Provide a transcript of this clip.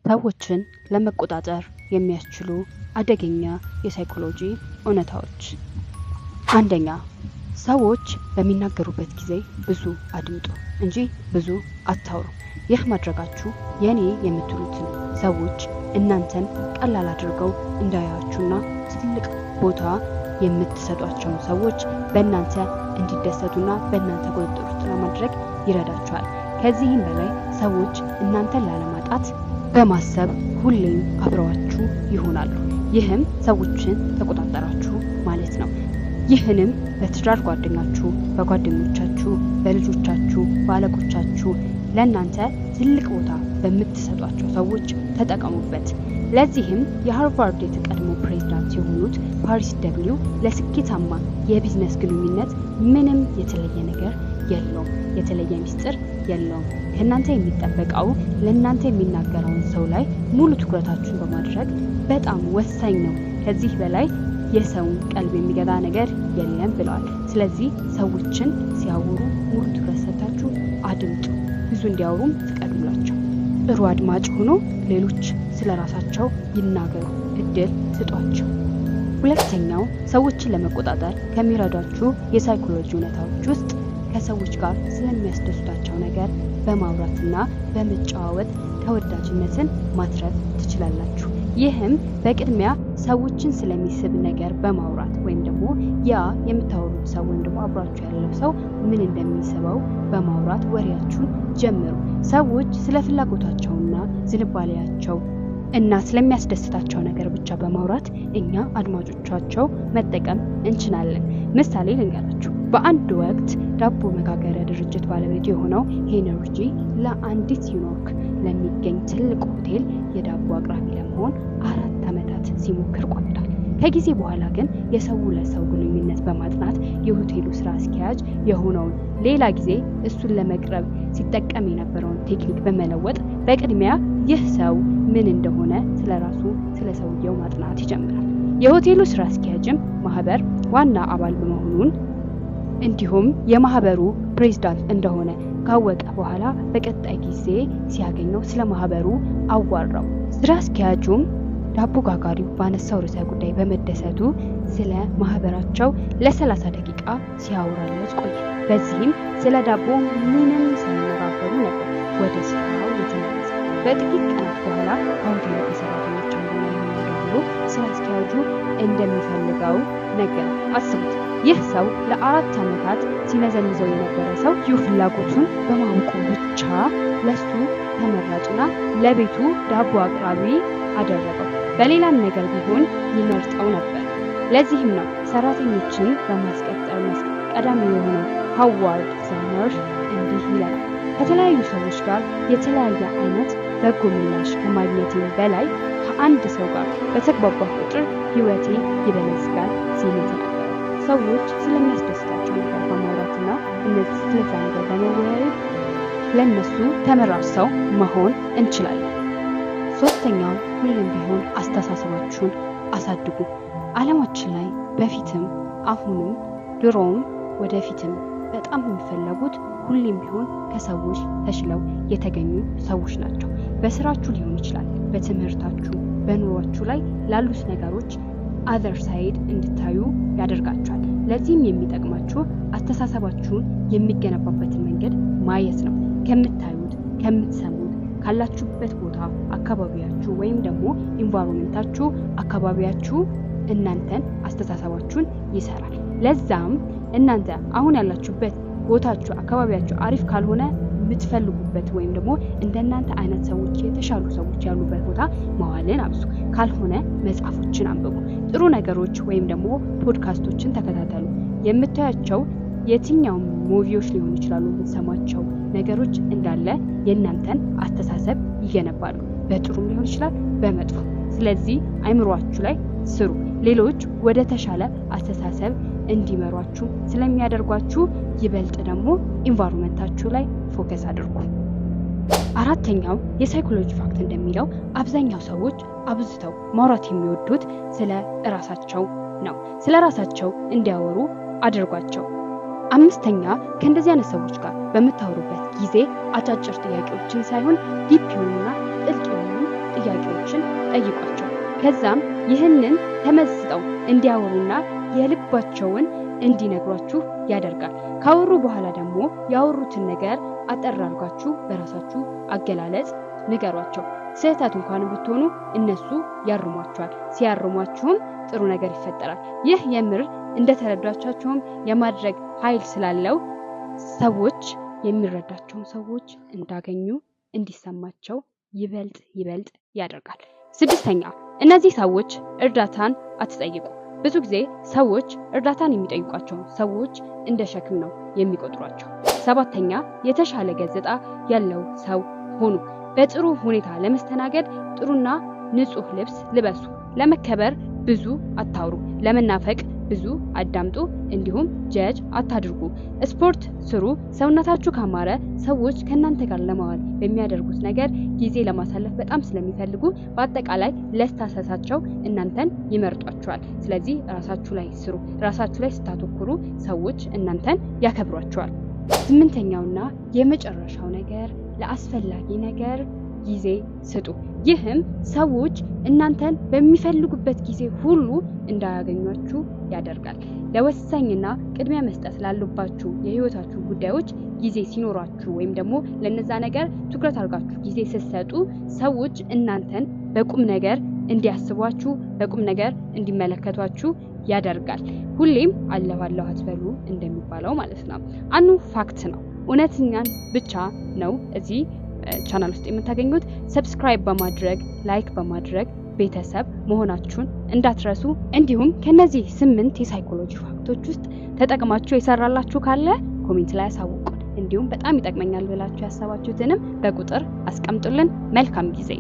ሰዎችን ለመቆጣጠር የሚያስችሉ አደገኛ የሳይኮሎጂ እውነታዎች። አንደኛ፣ ሰዎች በሚናገሩበት ጊዜ ብዙ አድምጡ እንጂ ብዙ አታውሩ። ይህ ማድረጋችሁ የኔ የምትሉትን ሰዎች እናንተን ቀላል አድርገው እንዳያችሁና ትልቅ ቦታ የምትሰጧቸውን ሰዎች በእናንተ እንዲደሰቱና በእናንተ ቁጥጥር ውስጥ ለማድረግ ይረዳችኋል። ከዚህም በላይ ሰዎች እናንተን ላለማጣት በማሰብ ሁሌም አብረዋችሁ ይሆናሉ። ይህም ሰዎችን ተቆጣጠራችሁ ማለት ነው። ይህንም በትዳር ጓደኛችሁ፣ በጓደኞቻችሁ፣ በልጆቻችሁ፣ በአለቆቻችሁ፣ ለእናንተ ትልቅ ቦታ በምትሰጧቸው ሰዎች ተጠቀሙበት። ለዚህም የሃርቫርድ የቀድሞ ፕሬዝዳንት የሆኑት ፓሪስ ደብሊው ለስኬታማ የቢዝነስ ግንኙነት ምንም የተለየ ነገር የለውም፣ የተለየ ሚስጥር የለውም። ከእናንተ የሚጠበቀው ለእናንተ የሚናገረውን ሰው ላይ ሙሉ ትኩረታችሁን በማድረግ በጣም ወሳኝ ነው። ከዚህ በላይ የሰውን ቀልብ የሚገዛ ነገር የለም ብለዋል። ስለዚህ ሰዎችን ሲያወሩ ሙሉ ትኩረት ሰጥታችሁ አድምጡ። ብዙ እንዲያወሩም ፍቀዱላቸው። ጥሩ አድማጭ ሆኖ ሌሎች ስለ ራሳቸው ይናገሩ፣ እድል ስጧቸው። ሁለተኛው ሰዎችን ለመቆጣጠር ከሚረዷችሁ የሳይኮሎጂ እውነታዎች ውስጥ ከሰዎች ጋር ስለሚያስደስታቸው ነገር በማውራትና በመጨዋወት ተወዳጅነትን ማትረፍ ትችላላችሁ። ይህም በቅድሚያ ሰዎችን ስለሚስብ ነገር በማውራት ወይም ደግሞ ያ የምታወሩት ሰው ወይም ደግሞ አብሯችሁ ያለው ሰው ምን እንደሚስበው በማውራት ወሬያችሁን ጀምሩ። ሰዎች ስለ ፍላጎታቸውና ዝንባሌያቸው እና ስለሚያስደስታቸው ነገር ብቻ በማውራት እኛ አድማጮቻቸው መጠቀም እንችላለን። ምሳሌ ልንገራችሁ። በአንድ ወቅት ዳቦ መጋገሪያ ድርጅት ባለቤት የሆነው ሄነሪ ጂ ለአንዲት ኒውዮርክ ለሚገኝ ትልቅ ሆቴል የዳቦ አቅራቢ ለመሆን 4 ዓመታት ሲሞክር ቆይቷል። ከጊዜ በኋላ ግን የሰው ለሰው ግንኙነት በማጥናት የሆቴሉ ስራ አስኪያጅ የሆነውን ሌላ ጊዜ እሱን ለመቅረብ ሲጠቀም የነበረውን ቴክኒክ በመለወጥ በቅድሚያ ይህ ሰው ምን እንደሆነ ስለራሱ ስለ ሰውየው ማጥናት ይጀምራል። የሆቴሉ ስራ አስኪያጅም ማህበር ዋና አባል በመሆኑን እንዲሁም የማህበሩ ፕሬዝዳንት እንደሆነ ካወቀ በኋላ በቀጣይ ጊዜ ሲያገኘው ስለ ማህበሩ አዋራው። ስራ አስኪያጁም ዳቦ ጋጋሪው ባነሳው ርዕሰ ጉዳይ በመደሰቱ ስለ ማህበራቸው ለ30 ደቂቃ ሲያወራለት ቆየ። በዚህም ስለ ዳቦ ምንም ሳይነጋገሩ ነበር ወደ ስራው የተመለሰ። በጥቂት ቀናት በኋላ ከሆቴሉ ከሰራተኞች አንዱ የሆነው ደውሎ ስራ አስኪያጁ እንደሚፈልገው ነገረው። አስቡት፣ ይህ ሰው ለ4 ዓመታት ሲነዘንዘው የነበረ ሰው ይህ ፍላጎቱን በማወቁ ብቻ ለሱ ተመራጭና ለቤቱ ዳቦ አቅራቢ አደረገው። በሌላም ነገር ቢሆን ይመርጠው ነበር። ለዚህም ነው ሰራተኞችን በማስቀጠር መስክ ቀዳሚ የሆነው ሃዋርድ ዛነር እንዲህ ይላል። ከተለያዩ ሰዎች ጋር የተለያየ አይነት በጎ ምላሽ ከማግኘቴ በላይ ከአንድ ሰው ጋር በተግባባሁ ቁጥር ህይወቴ ይበለጽጋል ሲል የተናገረው። ሰዎች ስለሚያስደስታቸው ነገር በማውራትና እነዚህ ስለዛ ነገር በመወያየት ለነሱ ተመራጭ ሰው መሆን እንችላለን። ሶስተኛው፣ ሁሌም ቢሆን አስተሳሰባችሁን አሳድጉ። ዓለማችን ላይ በፊትም አሁንም ድሮም ወደፊትም በጣም የሚፈለጉት ሁሌም ቢሆን ከሰዎች ተሽለው የተገኙ ሰዎች ናቸው። በስራችሁ ሊሆን ይችላል፣ በትምህርታችሁ፣ በኑሯችሁ ላይ ላሉት ነገሮች other side እንድታዩ ያደርጋችኋል። ለዚህም የሚጠቅማችሁ አስተሳሰባችሁን የሚገነባበትን መንገድ ማየት ነው። ከምታዩት፣ ከምትሰሙት፣ ካላችሁበት ቦታ፣ አካባቢያችሁ ወይም ደግሞ environment ኣችሁ፣ አካባቢያችሁ እናንተን አስተሳሰባችሁን ይሰራል። ለዛም እናንተ አሁን ያላችሁበት ቦታችሁ፣ አካባቢያችሁ አሪፍ ካልሆነ የምትፈልጉበት ወይም ደግሞ እንደናንተ አይነት ሰዎች የተሻሉ ሰዎች ያሉበት ቦታ መዋልን አብዙ። ካልሆነ መጽሐፎችን አንብቡ። ጥሩ ነገሮች ወይም ደግሞ ፖድካስቶችን ተከታተሉ። የምታያቸው የትኛውም movie ዎች ሊሆኑ ይችላሉ፣ የምትሰማቸው ነገሮች እንዳለ የእናንተን አስተሳሰብ ይገነባሉ። በጥሩም ሊሆን ይችላል፣ በመጥፎ። ስለዚህ አይምሯችሁ ላይ ስሩ። ሌሎች ወደ ተሻለ አስተሳሰብ እንዲመሯችሁ ስለሚያደርጓችሁ ይበልጥ ደግሞ environment ኣችሁ ላይ focus አድርጉ። አራተኛው የ psychology fact እንደሚለው አብዛኛው ሰዎች አብዝተው ማውራት የሚወዱት ስለ እራሳቸው ነው። ስለ ራሳቸው እንዲያወሩ አድርጓቸው። አምስተኛ፣ ከእንደዚህ አይነት ሰዎች ጋር በምታወሩበት ጊዜ አጫጭር ጥያቄዎችን ሳይሆን deep የሆኑና ጥልቅ የሆኑ ጥያቄዎችን ጠይቋቸው። ከዛም ይህንን ተመስጠው እንዲያወሩና የልባቸውን እንዲነግሯችሁ ያደርጋል። ካወሩ በኋላ ደግሞ ያወሩትን ነገር አጠር አድርጋችሁ በራሳችሁ አገላለጽ ንገሯቸው። ስህተት እንኳን ብትሆኑ እነሱ ያርሟቸዋል። ሲያርሟችሁም ጥሩ ነገር ይፈጠራል። ይህ የምር እንደተረዳቻቸውም የማድረግ ኃይል ስላለው ሰዎች የሚረዳቸውን ሰዎች እንዳገኙ እንዲሰማቸው ይበልጥ ይበልጥ ያደርጋል። ስድስተኛ፣ እነዚህ ሰዎች እርዳታን አትጠይቁ። ብዙ ጊዜ ሰዎች እርዳታን የሚጠይቋቸው ሰዎች እንደ ሸክም ነው የሚቆጥሯቸው። ሰባተኛ፣ የተሻለ ገጽታ ያለው ሰው ሆኑ። በጥሩ ሁኔታ ለመስተናገድ ጥሩና ንጹህ ልብስ ልበሱ። ለመከበር ብዙ አታውሩ። ለመናፈቅ ብዙ አዳምጡ። እንዲሁም ጀጅ አታድርጉ። ስፖርት ስሩ። ሰውነታችሁ ካማረ ሰዎች ከእናንተ ጋር ለማዋል በሚያደርጉት ነገር ጊዜ ለማሳለፍ በጣም ስለሚፈልጉ በአጠቃላይ ለስታሰሳቸው እናንተን ይመርጧቸዋል። ስለዚህ ራሳችሁ ላይ ስሩ። ራሳችሁ ላይ ስታተኩሩ ሰዎች እናንተን ያከብሯቸዋል። ስምንተኛውና የመጨረሻው ነገር ለአስፈላጊ ነገር ጊዜ ስጡ። ይህም ሰዎች እናንተን በሚፈልጉበት ጊዜ ሁሉ እንዳያገኟችሁ ያደርጋል። ለወሳኝና ቅድሚያ መስጠት ላሉባችሁ የህይወታችሁ ጉዳዮች ጊዜ ሲኖራችሁ ወይም ደግሞ ለነዛ ነገር ትኩረት አድርጋችሁ ጊዜ ስትሰጡ ሰዎች እናንተን በቁም ነገር እንዲያስቧችሁ፣ በቁም ነገር እንዲመለከቷችሁ ያደርጋል። ሁሌም አለሁ አለሁ አትበሉ እንደሚባለው ማለት ነው። አኑ fact ነው። እውነተኛን ብቻ ነው እዚህ ቻናል ውስጥ የምታገኙት። Subscribe በማድረግ፣ like በማድረግ ቤተሰብ መሆናችሁን እንዳትረሱ። እንዲሁም ከነዚህ 8 የ psychology fact ኦች ውስጥ ተጠቅማችሁ የሰራላችሁ ካለ comment ላይ አሳውቁን። እንዲሁም በጣም ይጠቅመኛል ብላችሁ ያሰባችሁትንም በቁጥር አስቀምጡልን። መልካም ጊዜ።